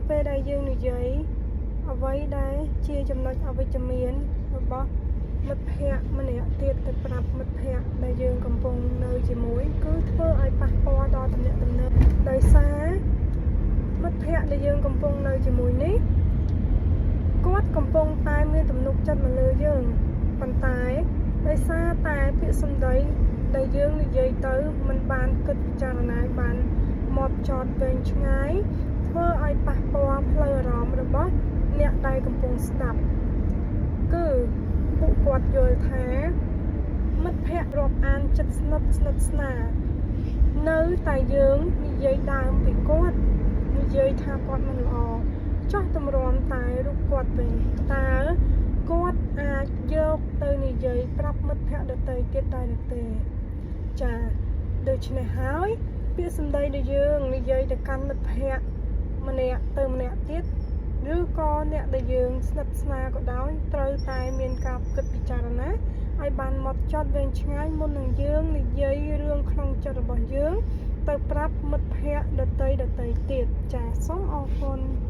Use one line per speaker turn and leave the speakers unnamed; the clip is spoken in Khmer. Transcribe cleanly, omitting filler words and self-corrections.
ពេលដែលយើងនិយាយអ្វីដែលជាចំណុចអវិជ្ជមានរបស់មិត្តភ័ក្តិម្នាក់ទៀតទៅប្រាប់មិត្តភ័ក្តិដែលយើងកំពុងនៅជាមួយគឺធ្វើឲ្យប៉ះពាល់ដល់ទំនាក់ទំនងដោយសារមិត្តភ័ក្តិដែលយើងកំពុងនៅជាមួយនេះគាត់កំពុងតែមានទំនុកចិត្តមកលើយើងប៉ុន្តែដោយសារតែពាក្យសម្ដីដែលយើងនិយាយទៅមិនបានគិតពិចារណាឲ្យបានមកចតវែងឆ្ងាយធ្វើឲ្យប៉ះពាល់ផ្លូវអារម្មណ៍របស់អ្នកដែលកំពុងស្ដាប់គឺពួកគាត់យល់ថាមិត្តភ័ក្តិរាប់អានចិត្តស្និទ្ធស្និទ្ធស្នាលនៅតែយើងនិយាយដើមពីគាត់និយាយថាគាត់មិនល្អចោះទម្រាំតែរូបគាត់វិញតើគាត់អាចយកទៅនិយាយប្រាប់មិត្តភ័ក្តិដទៃទៀតដែរឬទេចាដូច្នេះហើយពាក្យសម្ដីដែលយើងនិយាយទៅកាន់មិត្តភ័ក្តិម្នាក់ទៅម្នាក់ទៀតឬក៏អ្នកដែលយើងស្និទ្ធស្នាលក៏ដោយត្រូវតែមានការគិតពិចារណាឲ្យបានម៉ត់ចត់វែងឆ្ងាយមុននឹងយើងនិយាយរឿងក្នុងចិត្តរបស់យើង ទៅប្រាប់មិត្តភ័ក្តិដទៃដទៃទៀតចាសសូមអរគុណ។